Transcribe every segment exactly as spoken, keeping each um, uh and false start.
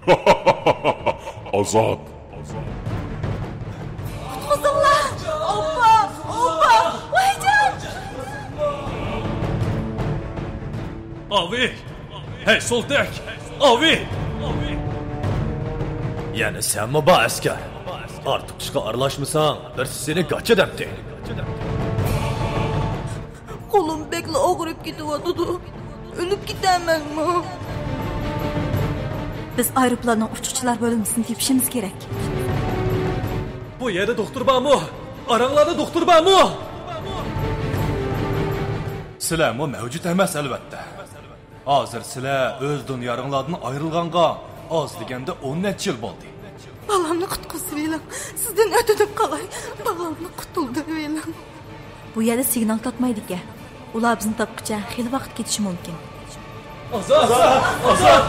ئازاد. قۇتقۇزۇڭلار! ئوپپا! ئوپپا! ۋايجان! ئاۋى! ھەي، سولتەك! ئاۋى! يەنە سەنمۇ بار ئەسكەر؟ ئارتۇق ئىشقا ئارىلاشمىساڭ، بىرسى سېنى گاچا دەپتۇ. قولۇم بەكلا ئاغرىپ كېتىۋاتىدۇ. ئۆلۈپ كېتەمەنمۇ؟ بىز ئايروپىلاننىڭ ئۇچقۇچىلار بۆلمىسىنى تېپىشىمىز كېرەك. بۇ يەردە دوختۇر بارمۇ؟ ئاراڭلاردا دوختۇر بارمۇ؟ سىلەرمۇ مەۋجۇت ئەمەس، ئەلۋەتتە. ھازىر سىلەر ئۆز دۇنياڭلاردىن ئايرىلغانغا ئاز دېگەندە ئون نەچچە يىل بولدى. بالامنى قۇتقۇزۇۋېلىڭ. سىزدىن ئۆتۈنۈپ قالاي. بالامنى قۇتۇلدۇرۇۋېلىڭ. بۇ يەردە سىگنال تارتمايدىكەن. ئۇلار بىزنى تاپقىچە خېلى ۋاقىت كېتىشى مۇمكىن. ئازاد! ئازاد!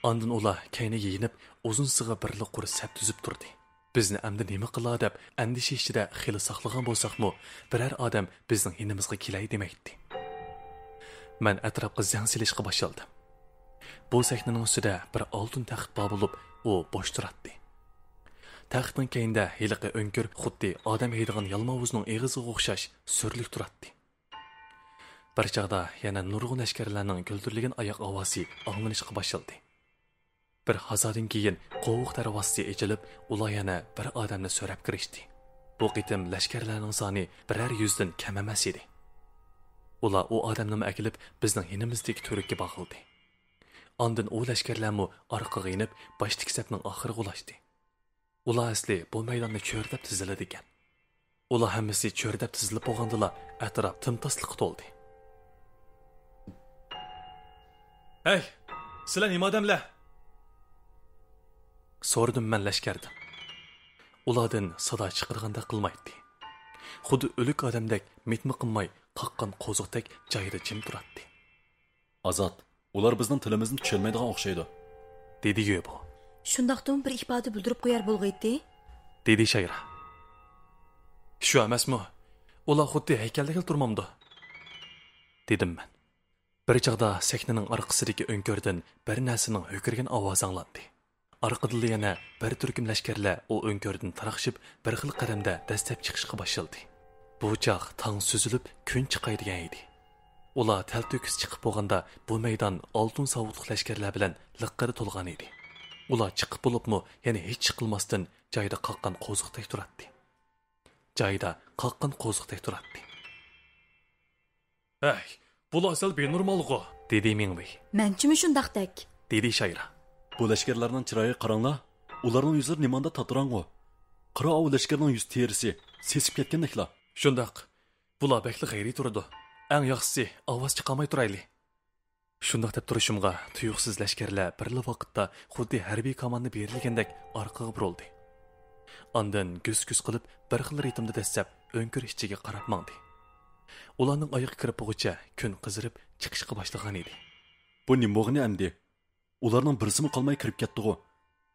ئاندىن ئۇلار كەينىگە يېنىپ، ئۇزۇنسىغا بىرلا قۇر سەپ تۈزۈپ تۇردى. بىزنى ئەمدى نېمە قىلا دەپ ئەندىشە ئىچىدە خېلى ساقلىغان بولساقمۇ، بىرەر ئادەم بىزنىڭ يېنىمىزغا كېلەي دېمەيتتى. مەن ئەتراپقا زەڭ سېلىشقا باشلىدىم. بۇ سەھنىنىڭ ئۈستىدە بىر ئالتۇن تەخت بار بولۇپ، ئۇ بوش تۇراتتى. تەختنىڭ كەينىدە ھېلىقى ئۆڭكۈر خۇددى ئادەم ھەيدىغان يالماۋۇزنىڭ ئېغىزىغا ئوخشاش سۈرىلىپ تۇراتتى. بىر چاغدا يەنە نۇرغۇن لەشكەرلەرنىڭ گۈلدۈرلىگەن ئاياق ئاۋازى ئاڭلىنىشقا باشلىدى. بىر ھازادىن كېيىن قوۋۇق دەرۋازىسى ئېچىلىپ، ئۇلار يەنە بىر ئادەمنى سۆرەپ كىرىشتى. بۇ قېتىم لەشكەرلەرنىڭ سانى بىرەر يۈزدىن كەم ئەمەس ئىدى. ئۇلار ئۇ ئادەمنىمۇ ئەكېلىپ، بىزنىڭ يېنىمىزدىكى تۈۋرۈككە باغلىدى. ئاندىن ئۇ لەشكەرلەرمۇ ئارقىغا يېنىپ، باشتىكى سەپنىڭ ئاخىرىغا ئۇلاشتى. ئۇلار ئەسلى بۇ مەيداننى چۆرىدەپ تىزىلىدىكەن. ئۇلار ھەممىسى چۆرىدەپ تىزىلىپ بولغاندىلا، ئەتراپ تىمتاسلىققا تولدى. ھەي، سىلەر نېمە ئادەملەر؟ سورىدىم مەن لەشكەردىن. ئۇلاردىن سادا چىقىدىغاندەك قىلمايتتى. خۇددى ئۆلۈك ئادەمدەك مىتمىق قىلماي، قاققان قوزۇقتەك جايىدا جىم تۇراتتى. ئازاد، ئۇلار بىزنىڭ تىلىمىزنى چۈشەنمەيدىغان ئوخشايدۇ، دېدى يۆبو. شۇنداقتىمۇ بىر ئىپادە بىلدۈرۈپ قويار بولغىيتتى، دېدى شايرا. شۇ ئەمەسمۇ؟ ئۇلار خۇددى ھەيكەلدەكلا تۇرمامدۇ؟ دېدىم مەن. بىر چاغدا سەھنىنىڭ ئارقىسىدىكى ئۆڭكۈردىن بىر نەرسىنىڭ ھۆكۈرگەن ئاۋازى ئاڭلاندى. ئارقىدىنلا يەنە بىر تۈركۈم لەشكەرلەر ئۇ ئۆڭكۈردىن تاراقشىپ، بىر خىل قەدەمدە دەسسەپ چىقىشقا باشلىدى. بۇ چاغ تاڭ سۈزۈلۈپ، كۈن چىقاي دېگەن ئىدى. ئۇلار تەلتۆكۈس چىقىپ بولغاندا، بۇ مەيدان ئالتۇن ساۋۇتلۇق لەشكەرلەر بىلەن لىققىدە تولغان ئىدى. ئۇلار چىقىپ بولۇپمۇ، يەنە ھېچ ئىش قىلماستىن، جايىدا قاققان قوزۇقتەك تۇراتتى. جايىدا قاققان قوزۇقتەك تۇراتتى. ھەي، بۇلار سەل بىنورمالغۇ، دېدى مىڭۋېي. مەنچىمۇ شۇنداقتەك، دېدى شايرا. بۇ لەشكەرلەرنىڭ چىرايىغا قاراڭلار، ئۇلارنىڭ يۈزلىرى نېمانداق تاتىراڭغۇ. قارا، ئاۋۇ لەشكەرنىڭ يۈز تېرىسى سېسىپ كەتكەندەكلا. شۇنداق، بۇلار بەكلا غەيرىي تۇرىدۇ. ئەڭ ياخشىسى، ئاۋاز چىقارماي تۇرايلى. شۇنداق دەپ تۇرۇشۇمغا، تۇيۇقسىز لەشكەرلەر بىرلا ۋاقىتتا خۇددى ھەربىي كاماندا بېرىلگەندەك ئارقىغا بۇرۇلدى. ئاندىن گۈس-گۈس قىلىپ، بىر خىل رىتىمدا دەسسەپ ئۆڭكۈر ئىچىگە قاراپ ماڭدى. ئۇلارنىڭ ئايىغى كىرىپ بولغۇچە كۈن قىزىرىپ، چىقىشقا باشلىغان ئىدى. بۇ نېمە بولغىنى ئەمدى؟ ئۇلارنىڭ بىرسىمۇ قالماي كىرىپ كەتتىغۇ.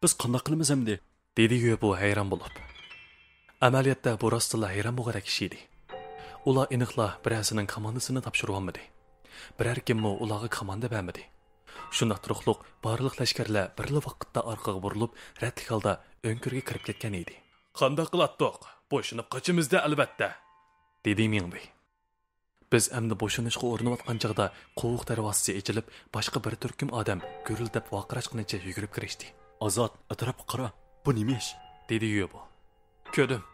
بىز قانداق قىلىمىز ئەمدى؟ دېدى يۆبو ھەيران بولۇپ. ئەمەلىيەتتە بۇ راستتىنلا ھەيران بولغۇدەك ئىش ئىدى. ئۇلار ئېنىقلا بىرەرسىنىڭ كاماندىسىنى تاپشۇرۇۋالمىدى. بىرەر كىممۇ ئۇلارغا كاماندا بەرمىدى. شۇنداق تۇرۇقلۇق بارلىق لەشكەرلەر بىرلا ۋاقىتتا ئارقىغا بۇرۇلۇپ، رەتلىك ھالدا ئۆڭكۈرگە كىرىپ كەتكەن ئىدى. قانداق قىلاتتۇق؟ بوشىنىپ قاچىمىزدە، ئەلۋەتتە، دېدى مىڭبېي. بىز ئەمدى بوشىنىشقا ئۇرۇنۇۋاتقان چاغدا قوۋۇق دەرۋازىسى ئېچىلىپ، باشقا بىر تۈركۈم ئادەم گۈرۈلدەپ ۋارقىراشقىنىچە يۈگۈرۈپ كىرىشتى. ئازاد، ئەتراپقا قارا، بۇ نېمە ئىش؟ دېدى يۆبو. كۆردۈم.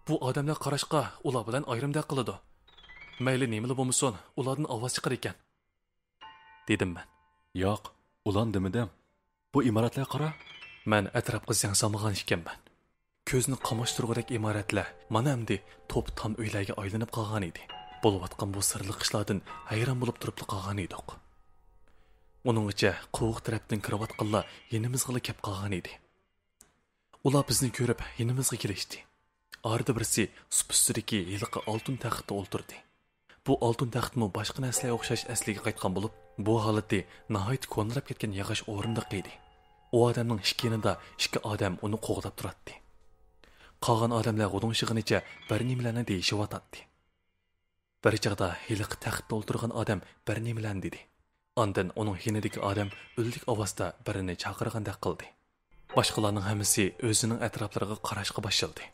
بۇ ئادەملەر قاراشقا ئۇلار بىلەن ئايرىمدەك قىلىدۇ. مەيلى نېمىلا بولمىسۇن، ئۇلاردىن ئاۋاز چىقىدىكەن، دېدىم مەن. ياق، ئۇلارنى دېمىدىم. بۇ ئىمارەتلەرگە قارا. مەن ئەتراپقا زەڭ سالمىغان ئىكەنمەن. كۆزنى قاماشتۇرغۇدەك ئىمارەتلەر مانا ئەمدى توپ تام ئۆيلەرگە ئايلىنىپ قالغان ئىدى. بولۇۋاتقان بۇ سىرلىق ئىشلاردىن ھەيران بولۇپ تۇرۇپلا قالغان ئىدۇق. ئۇنىڭغىچە قوۋۇق تەرەپتىن كىرىۋاتقانلار يېنىمىزغىلا كەپ قالغان ئىدى. ئۇلار بىزنى كۆرۈپ يېنىمىزغا كېلىشتى. ئارىدا بىرسى سۇپ ئۈستىدىكى ھېلىقى ئالتۇن تەختتە ئولتۇردى. بۇ ئالتۇن تەختمۇ باشقا نەرسىلەرگە ئوخشاش ئەسلىگە قايتقان بولۇپ، بۇ ھالىتى ناھايىتى كونىراپ كەتكەن ياغاچ ئورۇندۇق ئىدى. ئۇ ئادەمنىڭ ئىككى يېنىدا ئىككى ئادەم ئۇنى قوغداپ تۇراتتى. قالغان ئادەملەر غۇدۇڭشىغىنىچە بىر نېمىلەرنى دېيىشىۋاتاتتى. بىر چاغدا ھېلىقى تەختتە ئولتۇرغان ئادەم بىر نېمىلەرنى دېدى. ئاندىن ئۇنىڭ يېنىدىكى ئادەم ئۈنلۈك ئاۋازدا بىرىنى چاقىرغاندەك قىلدى. باشقىلارنىڭ ھەممىسى ئۆزىنىڭ ئەتراپلىرىغا قاراشقا باشلىدى.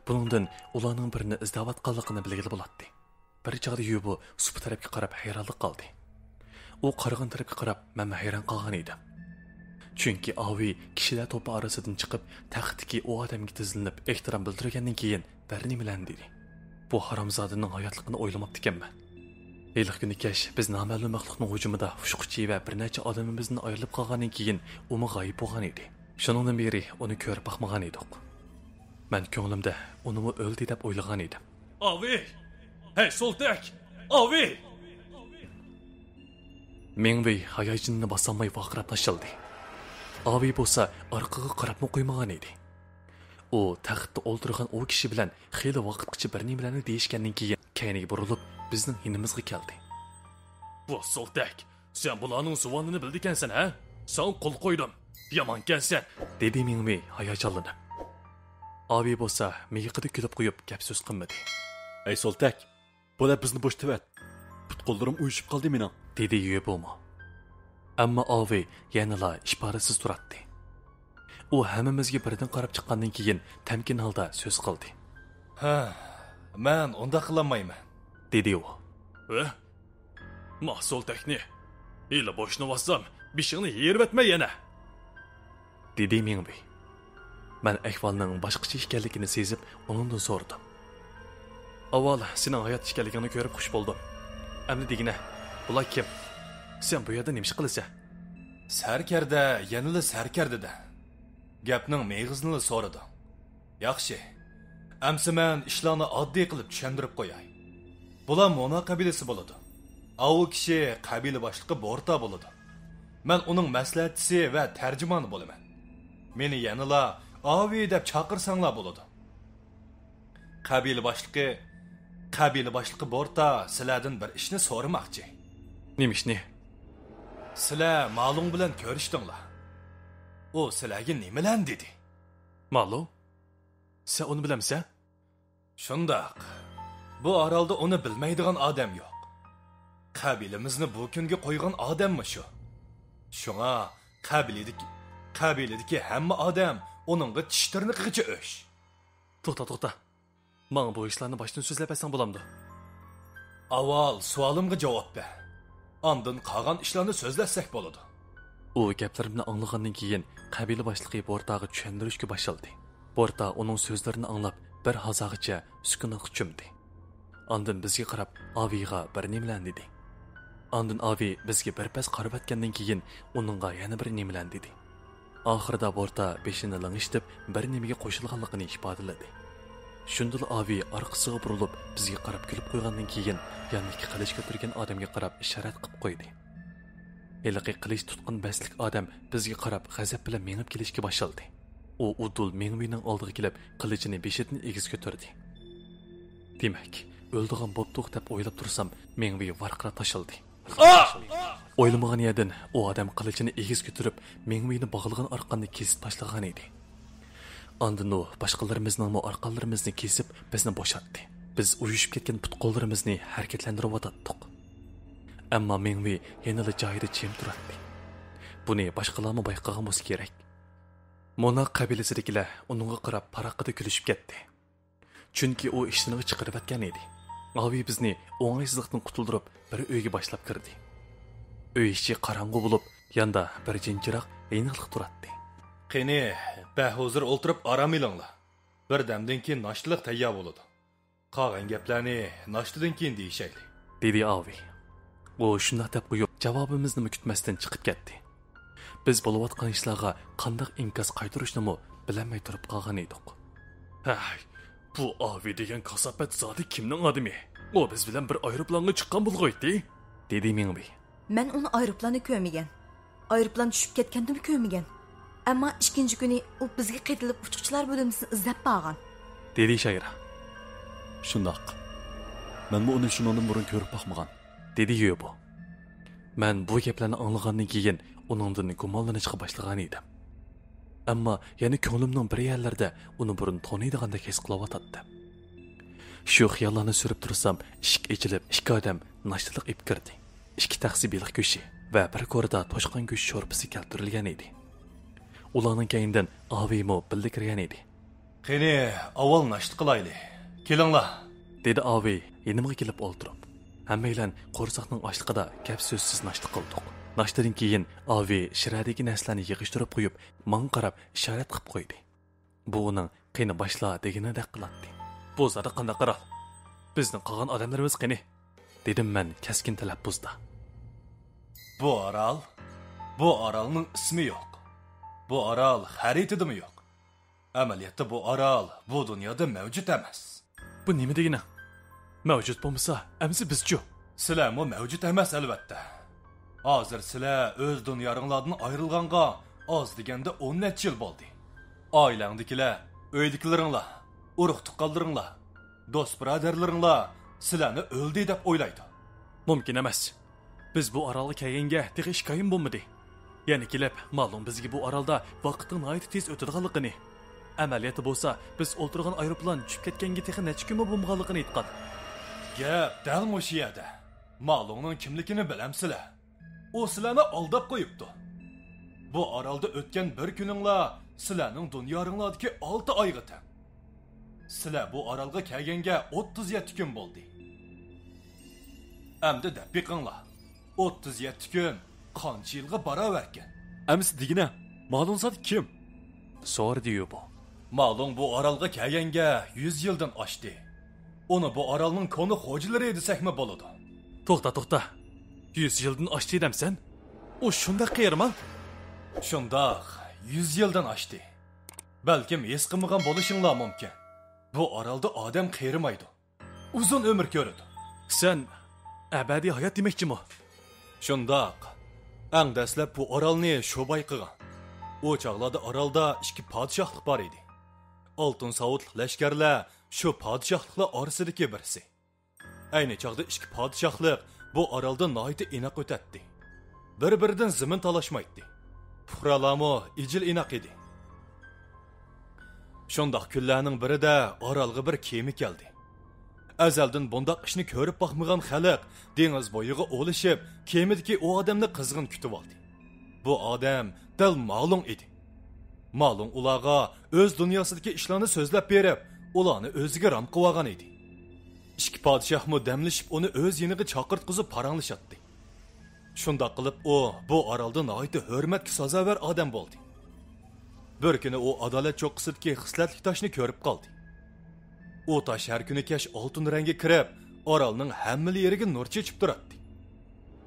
بۇنىڭدىن ئۇلارنىڭ بىرىنى ئىزدەۋاتقانلىقىنى بىلگىلى بولاتتى. بىر چاغدا يۈبۇ سۇپا تەرەپكە قاراپ ھەيرانلىق قىلدى. ئۇ قارىغان تەرەپكە قاراپ مەنمۇ ھەيران قالغان ئىدىم. چۈنكى ئاۋېي كىشىلەر توپى ئارىسىدىن چىقىپ، تەختتىكى ئۇ ئادەمگە تىزلىنىپ ئېھتىرام بىلدۈرگەندىن كېيىن بىر نېمىلەرنى دېدى. بۇ ھارامزادىنىڭ ھاياتلىقىنى ئويلىماپتىكەنمەن. ھېلىقى كۈنى كەچ بىز نامەلۇم مەخلۇقنىڭ ھۇجۇمىدا ئۇچقۇچى ۋە بىر نەچچە ئادىمىمىزدىن ئايرىلىپ قالغاندىن كېيىن ئۇمۇ غايىب بولغان ئىدى. شۇنىڭدىن بېرى ئۇنى كۆرۈپ باقمىغان ئىدۇق. مەن كۆڭلۈمدە ئۇنىمۇ ئۆلدى دەپ ئويلىغان ئىدىم. ئاۋېي! ھەي، سولتەك! ئاۋېي! مېڭۋېي ھاياجىنىنى باسالماي ۋارقىراپ تاشلىدى. ئاۋېي بولسا ئارقىغا قاراپمۇ قويمىغان ئىدى. ئۇ تەختتە ئولتۇرغان ئۇ كىشى بىلەن خېلى ۋاقىتقىچە بىر نېمىلەرنى دېيىشكەندىن كېيىن، كەينىگە بۇرۇلۇپ، بىزنىڭ يېنىمىزغا كەلدى. ۋاھ سولتەك، سەن بۇلارنىڭ زۇۋانىنى بىلىدىكەنسەن، ھە؟ ساڭا قول قويدۇم. يامانكەنسەن، دېدى مېڭۋېي ھاياجانلىنىپ. ئاۋېي بولسا مىيىقىدا كۈلۈپ قويۇپ، گەپ سۆز قىلمىدى. ئەي سولتەك، بولە بىزنى بوشىتىۋەت. پۇت-قوللىرىم ئۇيۇشۇپ قالدى مېنىڭ، دېدى يۈبۇمۇ. ئەمما ئاۋېي يەنىلا ئىپادىسىز تۇراتتى. ئۇ ھەممىمىزگە بىردىن قاراپ چىققاندىن كېيىن تەمكىن ھالدا سۆز قىلدى. ھە، مەن ئۇنداق قىلالمايمەن، دېدى ئۇ. ھە؟ ماھ سولتەكنى ھېلى بوشىنىۋاتسام، بېشىڭنى يېرىۋەتمەي يەنە، دېدى مېڭۋېي. مەن ئەھۋالنىڭ باشقىچە ئىكەنلىكىنى سېزىپ، ئۇنىڭدىن سورىدىم. ئاۋۋال سېنىڭ ھايات ئىكەنلىكىڭنى كۆرۈپ خۇش بولدۇم. ئەمدى دېگىنە، بۇلار كىم؟ سەن بۇ يەردە نېمە ئىش قىلىسەن؟ سەركەردە، يەنىلا سەركەردە-دە. گەپنىڭ مېغىزىنىلا سورىدىڭ. ياخشى. ئەمسە مەن ئىشلارنى ئاددىي قىلىپ چۈشەندۈرۈپ قوياي. بۇلار مونا قەبىلىسى بولىدۇ. ئاۋۇ كىشى قەبىلە باشلىقى بورتا بولىدۇ. مەن ئۇنىڭ مەسلىھەتچىسى ۋە تەرجىمانى بولىمەن. مېنى يەنىلا ئاۋېي دەپ چاقىرساڭلار بولىدۇ. قەبىلە باشلىقى، قەبىلە باشلىقى بورتا سىلەردىن بىر ئىشنى سورىماقچى. نېمە ئىشنى؟ سىلەر مالۇڭ بىلەن كۆرۈشتۈڭلار. ئۇ سىلەرگە نېمىلەرنى دېدى؟ مالۇڭ؟ سەن ئۇنى بىلەمسەن؟ شۇنداق. بۇ ئارالدا ئۇنى بىلمەيدىغان ئادەم يوق. قەبىلىمىزنى بۇ كۈنگە قويغان ئادەممۇ شۇ. شۇڭا قەبىلىدىكى، قەبىلىدىكى ھەممە ئادەم ئۇنىڭغا چىش تىرنىقىغىچە ئۆچ. توختا، توختا. ماڭا بۇ ئىشلارنى باشتىن سۆزلەپ بەرسەڭ بولامدۇ؟ ئاۋۋال سوئالىمغا جاۋاب بەر. ئاندىن قالغان ئىشلارنى سۆزلەشسەك بولىدۇ. ئۇ گەپلىرىمنى ئاڭلىغاندىن كېيىن، قەبىلە باشلىقى بورتاغا چۈشەندۈرۈشكە باشلىدى. بورتا ئۇنىڭ سۆزلىرىنى ئاڭلاپ، بىر ھازاغىچە سۈكۈناتقا چۆمدى. ئاندىن بىزگە قاراپ، ئاۋېيغا بىر نېمىلەرنى دېدى. ئاندىن ئاۋېي بىزگە بىر پەس قارىۋەتكەندىن كېيىن، ئۇنىڭغا يەنە بىر نېمىلەرنى دېدى. ئاخىرىدا بورتا بېشىنى لىڭشىتىپ، بىر نېمىگە قوشۇلغانلىقىنى ئىپادىلىدى. شۇندىلا ئاۋېي ئارقىسىغا بۇرۇلۇپ، بىزگە قاراپ كۈلۈپ قويغاندىن كېيىن، ياندىكى قىلىچ كۆتۈرگەن ئادەمگە قاراپ ئىشارەت قىلىپ قويدى. ھېلىقى قىلىچ تۇتقان بەستلىك ئادەم بىزگە قاراپ غەزەپ بىلەن مېڭىپ كېلىشكە باشلىدى. ئۇ ئۇدۇل مېڭۋېينىڭ ئالدىغا كېلىپ، قىلىچىنى بېشىدىن ئېگىز كۆتۈردى. دېمەك، ئۆلىدىغان بوپتۇق دەپ ئويلاپ تۇرسام، مېڭۋېي ۋارقىراپ تاشلىدى. ئا! ئويلىمىغان يەردىن ئۇ ئادەم قىلىچىنى ئېگىز كۆتۈرۈپ، مېڭۋېينى باغلىغان ئارقاننى كېسىپ تاشلىغانىدى. ئاندىن ئۇ باشقىلىرىمىزنىڭمۇ ئارقانلىرىمىزنى كېسىپ، بىزنى بوشاتتى. بىز ئۇيۇشۇپ كەتكەن پۇت-قوللىرىمىزنى ھەرىكەتلەندۈرۈۋاتاتتۇق. ئەمما مېڭۋېي يەنىلا جايىدا جىم تۇراتتى. بۇنى باشقىلارمۇ بايقىغان بولسا كېرەك. مونا قەبىلىسىدىكىلەر ئۇنىڭغا قاراپ پاراققىدە كۈلۈشۈپ كەتتى. چۈنكى ئۇ ئىشتىنىغا چىقىرىۋەتكەن ئىدى. ئاۋېي بىزنى ئوڭايسىزلىقتىن قۇتۇلدۇرۇپ، بىر ئۆيگە باشلاپ كىردى. ئۆي ئىچى قاراڭغۇ بولۇپ، ياندا بىر جىنچىراغ يېنىقلىق تۇراتتى. قېنى، بەھۇزۇر ئولتۇرۇپ ئارام ئېلىڭلار. بىر دەمدىن كېيىن ناشتىلىق تەييار بولىدۇ. قالغان گەپلەرنى ناشتىدىن كېيىن دېيىشەيلى، دېدى ئاۋېي. ئۇ شۇنداق دەپ قويۇپ، جاۋابىمىزنىمۇ كۈتمەستىن چىقىپ كەتتى. بىز بولۇۋاتقان ئىشلارغا قانداق ئىنكاس قايتۇرۇشنىمۇ بىلەلمەي تۇرۇپ قالغان ئىدۇق. ھەي، بۇ ئاۋېي دېگەن كاساپەت زادى كىمنىڭ ئادىمى؟ ئۇ بىز بىلەن بىر ئايروپىلانغا چىققان بولغۇيتتى، دېدى مېڭۋېي. مەن ئۇنى ئايروپىلاندا كۆرمىگەن. ئايروپىلان چۈشۈپ كەتكەندىمۇ كۆرمىگەن. ئەمما ئىككىنچى كۈنى ئۇ بىزگە قېتىلىپ ئۇچقۇچىلار بۆلۈمىسىنى ئىزدەپ بارغان. دېدى شايرا. شۇنداق. مەنمۇ ئۇنى شۇنىڭدىن بۇرۇن كۆرۈپ باقمىغان، دېدى يۆبو. مەن بۇ گەپلەرنى ئاڭلىغاندىن كېيىن ئۇنىڭدىن گۇمانلىنىشقا باشلىغان ئىدىم. ئەمما يەنە كۆڭلۈمنىڭ بىر يەرلىرىدە ئۇنى بۇرۇن تونۇيدىغاندەك ھېس قىلىۋاتاتتىم. شۇ خىياللارنى سۈرۈپ تۇرسام، ئىشىك ئېچىلىپ، ئىككى ئادەم ناشتىلىق ئېلىپ كىردى. ئىككى تەخسە بېلىق گۆشى ۋە بىر كورىدا توشقان گۆشى شورپىسى كەلتۈرۈلگەن ئىدى. ئۇلارنىڭ كەينىدىن ئاۋىمۇ بىللە كىرگەن ئىدى. «قېنى، ئاۋۋال ناشتا قىلايلى. كېلىڭلار!» دېدى ئاۋى يېنىمغا كېلىپ ئولتۇرۇپ. ھەممەيلەن قورساقنىڭ ئاچلىقىدا گەپ سۆزسىز ناشتا قىلدۇق. ناشتىدىن كېيىن ئاۋى شىرەدىكى نەرسىلەرنى يىغىشتۇرۇپ قويۇپ، ماڭا قاراپ ئىشارەت قىلىپ قويدى. بۇ ئۇنىڭ «قېنى باشلا» دېگىنىدەك قىلاتتى. «بۇ زادى قانداق ئارال؟ بىزنىڭ قالغان ئادەملىرىمىز قېنى؟» دېدىم مەن كەسكىن تەلەپپۇزدا. «بۇ ئارال، بۇ ئارالنىڭ ئىسمى يوق. بۇ ئارال خەرىتىدىمۇ يوق. ئەمەلىيەتتە بۇ ئارال بۇ دۇنيادا مەۋجۇت ئەمەس.» «بۇ نېمە دېگىنىڭ؟ مەۋجۇت بولمىسا، ئەمىسە بىزچۇ؟» «سىلەرمۇ مەۋجۇت ئەمەس، ئەلۋەتتە. ھازىر سىلەر ئۆز دۇنيارىڭلاردىن ئايرىلغانغا ئاز دېگەندە ئون نەچچە يىل بولدى. ئائىلەڭدىكىلەر، ئۆيدىكىلىرىڭلار، ئۇرۇق-تۇغقانلىرىڭلار، دوست-بۇرادەرلىرىڭلار سىلەرنى ئۆلدى دەپ ئويلايدۇ.» «مۇمكىن ئەمەس. بىز بۇ ئارالغا كەلگەنگە تېخى ئىككى ئايمۇ بولمىدى. يەنە كېلىپ، مالۇڭ بىزگە بۇ ئارالدا ۋاقىتنىڭ ناھايىتى تېز ئۆتىدىغانلىقىنى، ئەمەلىيەتتە بولسا بىز ئولتۇرغان ئايروپىلان چۈشۈپ كەتكەنگە تېخى نەچچە كۈنمۇ بولمىغانلىقىنى ئېيتقان.» «گەپ دەل مۇشۇ يەردە. مالۇڭنىڭ كىملىكىنى بىلەمسىلەر؟ ئۇ سىلەرنى ئالداپ قويۇپتۇ. بۇ ئارالدا ئۆتكەن بىر كۈنۈڭلار سىلەرنىڭ دۇنيارىڭلاردىكى ئالتە ئايغا تەڭ. سىلەر بۇ ئارالغا كەلگەنگە ئوتتۇز يەتتە كۈن بولدى. ئەمدى دەپ بېقىڭلار، ئوتتۇز يەتتە كۈن قانچە يىلغا باراۋەركەن؟» «ئەمىسە دېگىنە، مالۇڭ زادى كىم؟» سورىدى يۇبو. «مالۇڭ بۇ ئارالغا كەلگەنگە يۈز يىلدىن ئاشتى. ئۇنى بۇ ئارالنىڭ كونا خوجىلىرى دېسەكمۇ بولىدۇ.» «توختا، توختا. يۈز يىلدىن ئاشتى دەمسەن؟ ئۇ شۇنداق قېرىما؟» «شۇنداق، يۈز يىلدىن ئاشتى. بەلكىم ھېس قىلمىغان بولۇشۇڭلار مۇمكىن. بۇ ئارالدا ئادەم قېرىمايدۇ. ئۇزۇن ئۆمۈر كۆرىدۇ.» «سەن ئەبەدىي ھايات دېمەكچىمۇ؟» «شۇنداق. ئەڭ دەسلەپ بۇ ئارالنى شۇ بايقىغان. ئۇ چاغلاردا ئارالدا ئىككى پادىشاھلىق بار ئىدى. ئالتۇن ساۋۇتلۇق لەشكەرلەر شۇ پادىشاھلىقلار ئارىسىدىكى بىرسى. ئەينى چاغدا ئىككى پادىشاھلىق بۇ ئارالدا ناھايىتى ئىناق ئۆتەتتى. بىر-بىرىدىن زېمىن تالاشمايتتى. پۇقرالارمۇ ئىجىل ئىناق ئىدى. شۇنداق كۈنلەرنىڭ بىرىدە ئارالغا بىر كېمە كەلدى. ئەزەلدىن بۇنداق ئىشنى كۆرۈپ باقمىغان خەلق دېڭىز بويىغا ئولىشىپ، كېمىدىكى ئۇ ئادەمنى قىزغىن كۈتۈۋالدى. بۇ ئادەم دەل مالۇڭ ئىدى. مالۇڭ ئۇلارغا ئۆز دۇنياسىدىكى ئىشلارنى سۆزلەپ بېرىپ، ئۇلارنى ئۆزىگە رام قىلىۋالغان ئىدى. ئىككى پادىشاھمۇ دەملىشىپ ئۇنى ئۆز يېنىغا چاقىرتقۇزۇپ پاراڭلىشاتتى. شۇنداق قىلىپ ئۇ بۇ ئارالدا ناھايىتى ھۆرمەتكە سازاۋەر ئادەم بولدى. بىر كۈنى ئۇ ئادالەت چوققىسىدىكى خىسلەتلىك تاشنى كۆرۈپ قالدى. ئۇ تاش ھەر كۈنى كەچ ئالتۇن رەڭگە كىرىپ، ئارالنىڭ ھەممىلا يېرىگە نۇر چېچىپ تۇراتتى.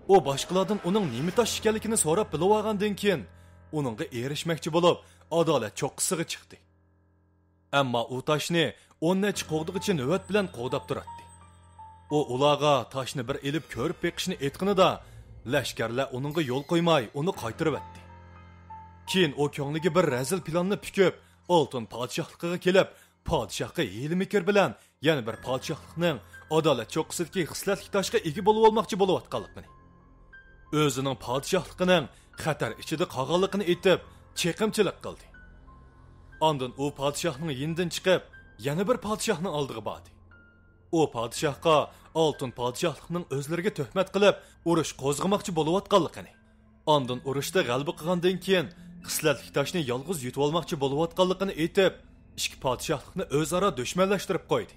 ئۇ باشقىلاردىن ئۇنىڭ نېمە تاش ئىكەنلىكىنى سوراپ بىلىۋالغاندىن كېيىن، ئۇنىڭغا ئېرىشمەكچى بولۇپ، ئادالەت چوققىسىغا چىقتى. ئەمما ئۇ تاشنى ئون نەچچە قوغدىغۇچى نۆۋەت بىلەن قوغداپ تۇراتتى. ئۇ ئۇلارغا تاشنى بىر ئېلىپ كۆرۈپ بېقىشنى ئېيتقىنىدا، لەشكەرلەر ئۇنىڭغا يول قويماي، ئۇنى قايتۇرۇۋەتتى. كېيىن ئۇ كۆڭلىگە بىر رەزىل پىلاننى پۈكۈپ، ئالتۇن پادىشاھلىقىغا كېلىپ، پادىشاھقا ھىيلە-مىكىر بىلەن يەنە بىر پادىشاھلىقنىڭ ئادالەت چوققىسىدىكى خىسلەتلىك تاشقا ئىگە بولۇۋالماقچى بولۇۋاتقانلىقىنى، ئۆزىنىڭ پادىشاھلىقىنىڭ خەتەر ئىچىدە قالغانلىقىنى ئېيتىپ، چېقىمچىلىق قىلدى. ئاندىن ئۇ پادىشاھنىڭ يېنىدىن چىقىپ، يەنە بىر پادىشاھنىڭ ئالدىغا باردى. ئۇ پادىشاھقا ئالتۇن پادىشاھلىقنىڭ ئۆزلىرىگە تۆھمەت قىلىپ، ئۇرۇش قوزغىماقچى بولۇۋاتقانلىقىنى، ئاندىن ئۇرۇشتا غەلىبە قىلغاندىن كېيىن، خىسلەتلىك تاشنى يالغۇز يۇتۇۋالماقچى بولۇۋاتقانلىقىنى ئېيتىپ، ئىككى پادىشاھلىقنى ئۆزئارا دۈشمەنلەشتۈرۈپ قويدى.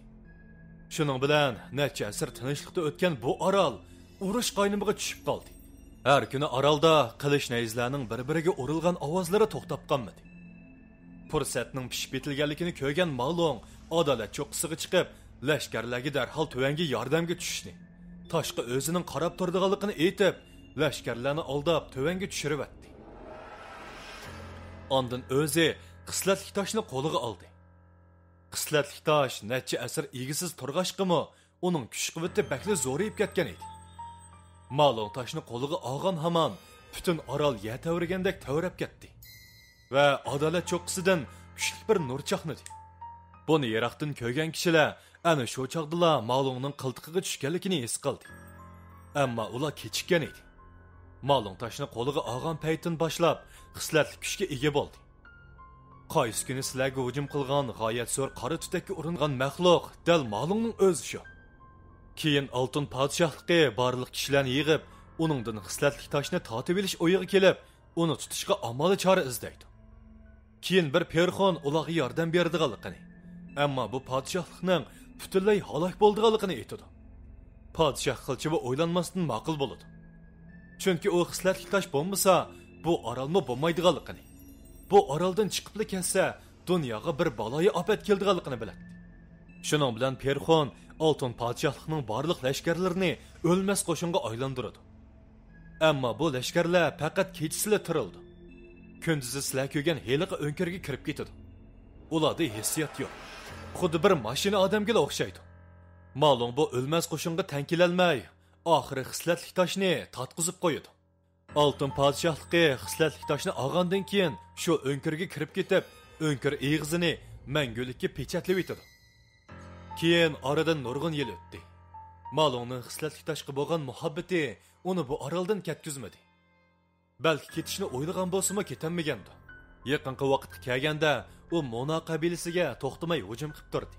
شۇنىڭ بىلەن نەچچە ئەسىر تىنچلىقتا ئۆتكەن بۇ ئارال ئۇرۇش قاينىمىغا چۈشۈپ قالدى. ھەر كۈنى ئارالدا قىلىچ نەيزىلەرنىڭ بىر-بىرىگە ئۇرۇلغان ئاۋازلىرى توختاپ قالمىدى. پۇرسەتنىڭ پىشىپ يېتىلگەنلىكىنى كۆرگەن مالۇڭ ئادالەت چوققىسىغا چىقىپ، لەشكەرلەرگە دەرھال تۆۋەنگە ياردەمگە چۈشۈشنى، تاشقا ئۆزىنىڭ قاراپ تۇرىدىغانلىقىنى ئېيتىپ، لەشكەرلەرنى ئالداپ تۆۋەنگە چۈشۈرۈۋەتتى. ئاندىن ئۆزى خىسلەتلىك تاشنى قولىغا ئالدى. خىسلەتلىك تاش نەچچە ئەسىر ئىگىسىز تۇرغاچقىمۇ، ئۇنىڭ كۈچ-قۇۋۋىتى بەكلا زورىيىپ كەتكەن ئىدى. مالۇڭ تاشنى قولىغا ئالغان ھامان پۈتۈن ئارال يەر تەۋرىگەندەك تەۋرەپ كەتتى ۋە ئادالەت چوققىسىدىن كۈچلۈك بىر نۇر چاقنىدى. بۇنى يىراقتىن كۆرگەن كىشىلەر ئەنە شۇ چاغدىلا مالۇڭنىڭ قىلتىقىغا چۈشكەنلىكىنى ھېس قىلدى. ئەمما ئۇلار كېچىككەن ئىدى. مالۇڭ تاشنى قولىغا ئالغان پەيتتىن باشلاپ، خىسلەتلىك كۈچكە ئىگە بولدى. قايسى كۈنى سىلەرگە ھۇجۇم قىلغان غايەت زور قارا تۈتەككە ئۇرۇنغان مەخلۇق دەل مالۇڭنىڭ ئۆزى شۇ. كېيىن ئالتۇن پادىشاھلىقى بارلىق كىشىلەرنى يىغىپ، ئۇنىڭدىن خىسلەتلىك تاشنى تارتىۋېلىش ئويىغا كېلىپ، ئۇنى تۇتۇشقا ئامال چارە ئىزدەيدۇ. كېيىن بىر پېرخون ئۇلارغا ياردەم بېرىدىغانلىقىنى، ئەمما بۇ پادىشاھلىقنىڭ پۈتۈنلەي ھالاك بولىدىغانلىقىنى ئېيتىدۇ. پادىشاھ قىلچىمۇ ئويلانماستىن ماقۇل بولىدۇ. چۈنكى ئۇ خىسلەتلىك تاش بولمىسا، بۇ ئارالمۇ بولمايدىغانلىقىنى، بۇ ئارالدىن چىقىپلا كەتسە، دۇنياغا بىر بالايىئاپەت كېلىدىغانلىقىنى بىلەتتى. شۇنىڭ بىلەن پېرخون ئالتۇن پادىشاھلىقنىڭ بارلىق لەشكەرلىرىنى ئۆلمەس قوشۇنغا ئايلاندۇرىدۇ. ئەمما بۇ لەشكەرلەر پەقەت كېچىسىلا تىرىلىدۇ. كۈندۈزى سىلەر كۆرگەن ھېلىقى ئۆڭكۈرگە كىرىپ كېتىدۇ. ئۇلاردا ھېسسىيات يوق. خۇددى بىر ماشىنا ئادەمگىلا ئوخشايدۇ. مالۇڭ بۇ ئۆلمەس قوشۇنغا تەڭ كېلەلمەي، ئاخىرى خىسلەتلىك تاشنى تارتقۇزۇپ قويىدۇ. ئالتۇن پادىشاھلىقى خىسلەتلىك تاشنى ئالغاندىن كېيىن، شۇ ئۆڭكۈرگە كىرىپ كېتىپ، ئۆڭكۈر ئېغىزىنى مەڭگۈلۈككە پېچەتلىۋېتىدۇ. كېيىن ئارىدىن نۇرغۇن يىل ئۆتتى. مالۇڭنىڭ خىسلەتلىك تاشقا بولغان مۇھەببىتى ئۇنى بۇ ئارالدىن كەتكۈزمىدى. بەلكى كېتىشنى ئويلىغان بولسىمۇ، كېتەلمىگەندۇ. يېقىنقى ۋاقىتقا كەلگەندە، ئۇ مونا قەبىلىسىگە توختىماي ھۇجۇم قىلىپ تۇردى.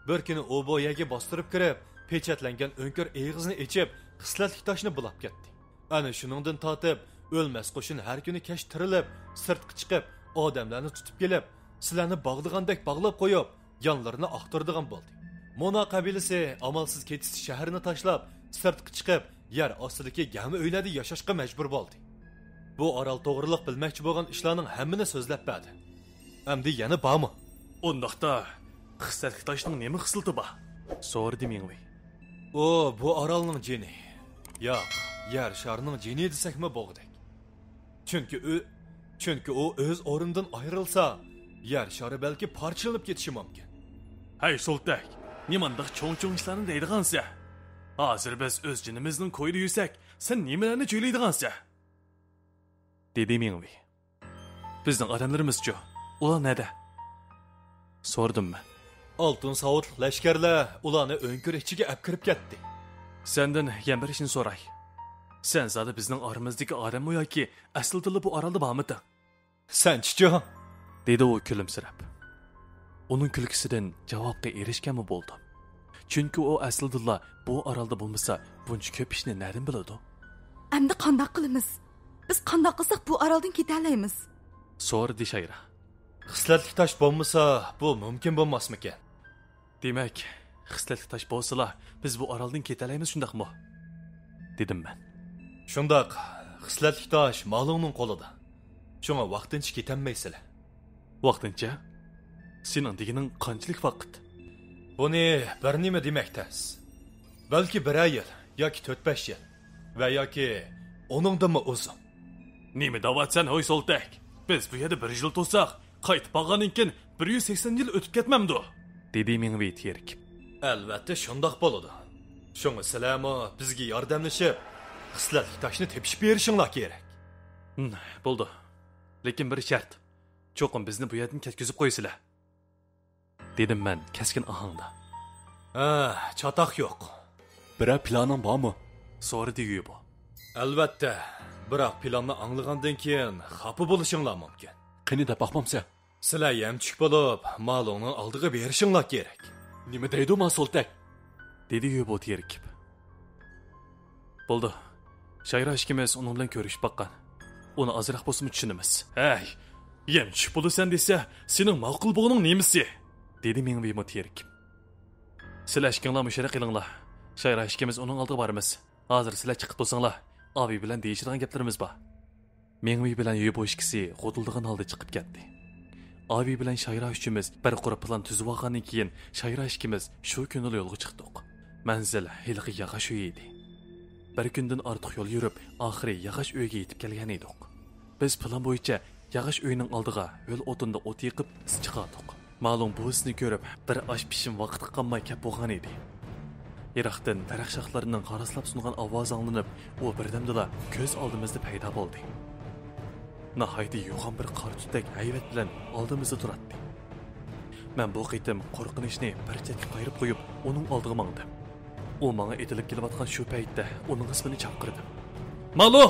بىر كۈنى ئۇ بۇ يەرگە باستۇرۇپ كىرىپ، پېچەتلەنگەن ئۆڭكۈر ئېغىزىنى ئېچىپ، خىسلەتلىك تاشنى بۇلاپ كەتتى. ئەنە شۇنىڭدىن تارتىپ، ئۆلمەس قوشۇن ھەر كۈنى كەچ تىرىلىپ، سىرتقا چىقىپ، ئادەملەرنى تۇتۇپ كېلىپ، سىلەرنى باغلىغاندەك باغلاپ قويۇپ، يانلىرىنى ئاختۇرىدىغان بولدى. مونا قەبىلىسى ئامالسىز كېتىسى شەھەرنى تاشلاپ، سىرتقا چىقىپ، يەر ئاستىدىكى گەمە ئۆيلەردە ياشاشقا مەجبۇر بولدى. بۇ ئارال توغرىلىق بىلمەكچى بولغان ئىشلارنىڭ ھەممىنى سۆزلەپ بەردى. ئەمدى يەنە بارمۇ؟ ئۇنداقتا، خىسلەتلىك تاشنىڭ نېمە خىسلىتى بار؟ سورىدى مىڭۋېي. ئۇ بۇ ئارالنىڭ جېنى. ياق، يەر شارىنىڭ جېنى دېسەكمۇ بولغۇدەك. چۈنكى ئۆ-، چۈنكى ئۇ ئۆز ئورنىدىن ئايرىلسا، يەر شارى بەلكى پارچىلىنىپ كېتىشى مۇمكىن. ھەي، سولتەك، نېمانداق چوڭ-چوڭ ئىشلارنى دەيدىغانسەن؟ ھازىر بىز ئۆز جېنىمىزنىڭ كويىدا يۈرسەك، سەن نېمىلەرنى چۆلەيدىغانسەن؟ دېدى مىڭۋېي. بىزنىڭ ئادەملىرىمىزچۇ؟ ئۇلار نەدە؟ سورىدىم مەن. ئالتۇن ساۋۇتلۇق لەشكەرلەر ئۇلارنى ئۆڭكۈر ئىچىگە ئەپ كىرىپ كەتتى. سەندىن يەنە بىر ئىشنى سوراي. سەن زادى بىزنىڭ ئارىمىزدىكى ئادەممۇ ياكى ئەسلىدىلا بۇ ئارالدا بارمىدىڭ؟ سەنچىچۇ؟ دېدى ئۇ كۈلۈمسىرەپ. ئۇنىڭ كۈلكىسىدىن جاۋابقا ئېرىشكەنمۇ بولدۇم. چۈنكى ئۇ ئەسلىدىلا بۇ ئارالدا بولمىسا، بۇنچە كۆپ ئىشنى نەدىن بىلىدۇ؟ ئەمدى قانداق قىلىمىز؟ بىز قانداق قىلساق بۇ ئارالدىن كېتەلەيمىز؟ سورىدى شايرا. خىسلەتلىك تاش بولمىسا، بۇ مۇمكىن بولماسمىكىن؟ دېمەك، خىسلەتلىك تاش بولسىلا، بىز بۇ ئارالدىن كېتەلەيمىز، شۇنداقمۇ؟ دېدىم مەن. شۇنداق، خىسلەتلىك تاش مالۇڭنىڭ قولىدا. شۇڭا ۋاقتىنچە كېتەلمەيسىلەر. ۋاقتىنچە؟ سېنىڭ دېگىنىڭ قانچىلىك ۋاقىت؟ بۇنى بىر نېمە دېمەك تەس. بەلكى بىرەر يىل ياكى تۆت-بەش يىل ۋە ياكى ئۇنىڭدىنمۇ ئۇزۇن. نېمە دەۋاتسەن، ھوي سولتەك؟ بىز بۇ يەردە بىر يىل تۇرساق، قايتىپ بارغاندىن كېيىن بىر يۈز سەكسەن يىل ئۆتۈپ كەتمەمدۇ؟ دېدى مىڭۋېي تېرىكىپ. ئەلۋەتتە شۇنداق بولىدۇ. شۇڭا سىلەرمۇ بىزگە ياردەملىشىپ، خىسلەتلىك تاشنى تېپىشىپ بېرىشىڭلار كېرەك. ھىم، بولىدۇ. لېكىن بىر شەرت. چوقۇم بىزنى بۇ يەردىن كەتكۈزۈپ قويىسىلەر. دېدىم مەن كەسكىن ئاھاڭدا. ھە، چاتاق يوق. بىرەر پىلانىڭ بارمۇ؟ سورىدى يۈبو. ئەلۋەتتە، بىراق پىلاننى ئاڭلىغاندىن كېيىن خاپا بولۇشۇڭلار مۇمكىن. قېنى دەپ باقمامسەن؟ سىلەر يەمچۈك بولۇپ، مالۇڭنىڭ ئالدىغا بېرىشىڭلار كېرەك. نېمە دەيدۇ ما سولتەك؟ دېدى يۈبو تېرىكىپ. بولدى. شايرا ئىككىمىز ئۇنىڭ بىلەن كۆرۈشۈپ باققان. ئۇنى ئازراق بولسىمۇ چۈشىنىمىز. ھەي، يەمچۈك بولىسەن دېسە، سېنىڭ ماقۇل بولغىنىڭ نېمىسى؟ دېدى مىڭۋېيمۇ تېرىكىپ. سىلەر ئىككىڭلار مۇشۇ يەردە قېلىڭلار. شايرا ئىككىمىز ئۇنىڭ ئالدىغا بارىمىز. ھازىر سىلەر چىقىپ تۇرساڭلار، ئاۋى بىلەن دېيىشىدىغان گەپلىرىمىز بار. مېڭۋېي بىلەن يۈبو ئىككىسى غۇدۇلدىغان ھالدا چىقىپ كەتتى. ئاۋى بىلەن شايرا ئۈچىمىز بىر قۇر پىلان تۈزۈۋالغاندىن كېيىن، شايرا ئىككىمىز شۇ كۈنىلا يولغا چىقتۇق. مەنزىل ھېلىقى ياغاچ ئۆي ئىدى. بىر كۈندىن ئارتۇق يول يۈرۈپ، ئاخىرى ياغاچ ئۆيگە يېتىپ كەلگەن ئىدۇق. بىز پىلان بويىچە ياغاچ ئۆينىڭ ئالدىغا ھۆل ئوتۇندا ئوت يېقىپ، ئىس چىقاردۇق. مالۇڭ بۇ ئىسنى كۆرۈپ، بىر ئاش پىشىم ۋاقىتقا قالماي كەپ بولغان ئىدى. يىراقتىن دەرەخ شاخلىرىنىڭ غاراسلاپ سۇنغان ئاۋازى ئاڭلىنىپ، ئۇ بىردەمدىلا كۆز ئالدىمىزدا پەيدا بولدى. ناھايىتى يوغان بىر قارا تۈتەك ھەيۋەت بىلەن ئالدىمىزدا تۇراتتى. مەن بۇ قېتىم قورقۇنچنى بىر چەتكە قايرىپ قويۇپ، ئۇنىڭ ئالدىغا ماڭدىم. ئۇ ماڭا ئېتىلىپ كېلىۋاتقان شۇ پەيتتە ئۇنىڭ ئىسمىنى چاقىردىم. مالۇ!